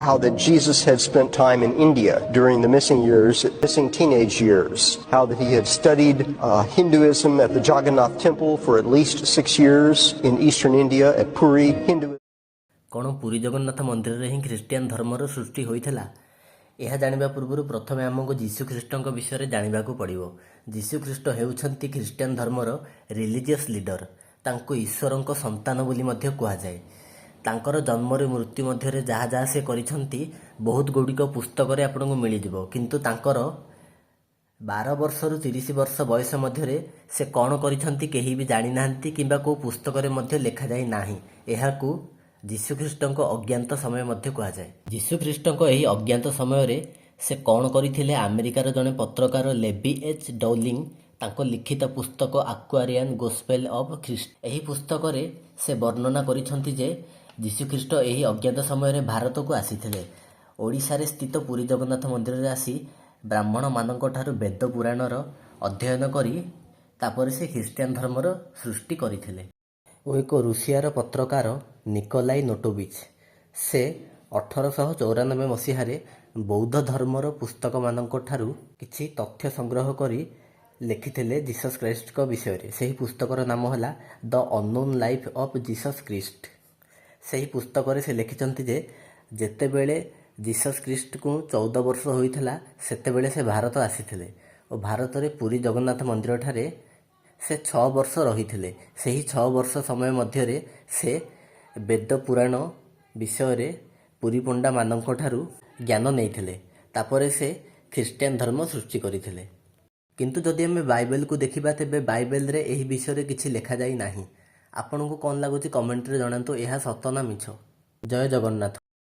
How that Jesus had spent time in India during the missing years, missing teenage years, how that he had studied Hinduism at the Jagannath Temple for at least 6 years in eastern India at Puri. Hinduism କ'ଣ ପୁରୀ ଜଗନ୍ନାଥ ମନ୍ଦିରରେ ହିଁ Christian ଧର୍ମର ସୃଷ୍ଟି ହୋଇଥିଲା? ଏହା ଜାଣିବା ପୂର୍ବରୁ ପ୍ରଥମେ ଆମକୁ ଯୀଶୁ ଖ୍ରୀଷ୍ଟଙ୍କ ବିଷୟରେ ଜାଣିବାକୁ ପଡ଼ିବ। ଯୀଶୁ ଖ୍ରୀଷ୍ଟ ହେଉଛନ୍ତି ଖ୍ରୀଷ୍ଟିଆନ ଧର୍ମର ରିଲିଜିୟସ୍ ଲିଡର। ତାଙ୍କୁ ଈଶ୍ୱରଙ୍କ ସନ୍ତାନ ବୋଲି ମଧ୍ୟ କୁହାଯାଏ। ତାଙ୍କର ଜନ୍ମରୁ ମୃତ୍ୟୁ ମଧ୍ୟରେ ଯାହା ଯାହା ସେ କରିଛନ୍ତି, ବହୁତ ଗୁଡ଼ିକ ପୁସ୍ତକରେ ଆପଣଙ୍କୁ ମିଳିଯିବ। କିନ୍ତୁ ତାଙ୍କର 12 ବର୍ଷରୁ 30 ବର୍ଷ ବୟସ ମଧ୍ୟରେ ସେ କ'ଣ କରିଛନ୍ତି, କେହି ବି ଜାଣିନାହାନ୍ତି କିମ୍ବା କେଉଁ ପୁସ୍ତକରେ ମଧ୍ୟ ଲେଖାଯାଇ ନାହିଁ। ଏହାକୁ ଯୀଶୁଖ୍ରୀଷ୍ଟଙ୍କ ଅଜ୍ଞାତ ସମୟ ମଧ୍ୟ କୁହାଯାଏ। ଯୀଶୁଖ୍ରୀଷ୍ଟଙ୍କ ଏହି ଅଜ୍ଞାତ ସମୟରେ ସେ କ'ଣ କରିଥିଲେ, ଆମେରିକାର ଜଣେ ପତ୍ରକାର ଲେବି ଏଚ୍ ଡୌଲିଂ ତାଙ୍କ ଲିଖିତ ପୁସ୍ତକ ଆକ୍ୱାରିଆନ୍ ଗୋସ୍ପେଲ୍ ଅଫ୍ ଖ୍ରୀଷ୍ଟ, ଏହି ପୁସ୍ତକରେ ସେ ବର୍ଣ୍ଣନା କରିଛନ୍ତି ଯେ ଯୀଶୁଖ୍ରୀଷ୍ଟ ଏହି ଅଜ୍ଞାତ ସମୟରେ ଭାରତକୁ ଆସିଥିଲେ। ଓଡ଼ିଶାରେ ସ୍ଥିତ ପୁରୀ ଜଗନ୍ନାଥ ମନ୍ଦିରରେ ଆସି ବ୍ରାହ୍ମଣମାନଙ୍କଠାରୁ ବେଦ ପୁରାଣର ଅଧ୍ୟୟନ କରି ତାପରେ ସେ ଖ୍ରୀଷ୍ଟିଆନ ଧର୍ମର ସୃଷ୍ଟି କରିଥିଲେ। ଓ ଏକ ରୁଷିଆର ପତ୍ରକାର ନିକୋଲାଇ ନୋଟୋବିଚ୍, ସେ 1894 ମସିହାରେ ବୌଦ୍ଧ ଧର୍ମର ପୁସ୍ତକମାନଙ୍କଠାରୁ କିଛି ତଥ୍ୟ ସଂଗ୍ରହ କରି ଲେଖିଥିଲେ ଜିସସ୍ ଖ୍ରାଇଷ୍ଟଙ୍କ ବିଷୟରେ। ସେହି ପୁସ୍ତକର ନାମ ହେଲା The Unknown Life of Jesus Christ। ସେହି ପୁସ୍ତକରେ ସେ ଲେଖିଛନ୍ତି ଯେ ଯେତେବେଳେ ଜିସସ୍ ଖ୍ରୀଷ୍ଟଙ୍କୁ 14 ବର୍ଷ ହୋଇଥିଲା, ସେତେବେଳେ ସେ ଭାରତ ଆସିଥିଲେ ଓ ଭାରତରେ ପୁରୀ ଜଗନ୍ନାଥ ମନ୍ଦିରଠାରେ ସେ 6 ବର୍ଷ ରହିଥିଲେ। ସେହି 6 ବର୍ଷ ସମୟ ମଧ୍ୟରେ ସେ ବେଦ ପୁରାଣ ବିଷୟରେ ପୁରୀ ପଣ୍ଡାମାନଙ୍କଠାରୁ ଜ୍ଞାନ ନେଇଥିଲେ। ତାପରେ ସେ ଖ୍ରୀଷ୍ଟିଆନ ଧର୍ମ ସୃଷ୍ଟି କରିଥିଲେ। କିନ୍ତୁ ଯଦି ଆମେ ବାଇବେଲକୁ ଦେଖିବା, ତେବେ ବାଇବେଲରେ ଏହି ବିଷୟରେ କିଛି ଲେଖାଯାଇ ନାହିଁ। ଆପଣଙ୍କୁ କ'ଣ ଲାଗୁଛି, କମେଣ୍ଟରେ ଜଣାନ୍ତୁ। ଏହା ସତ ନା ମିଛ? ଜୟ ଜଗନ୍ନାଥ।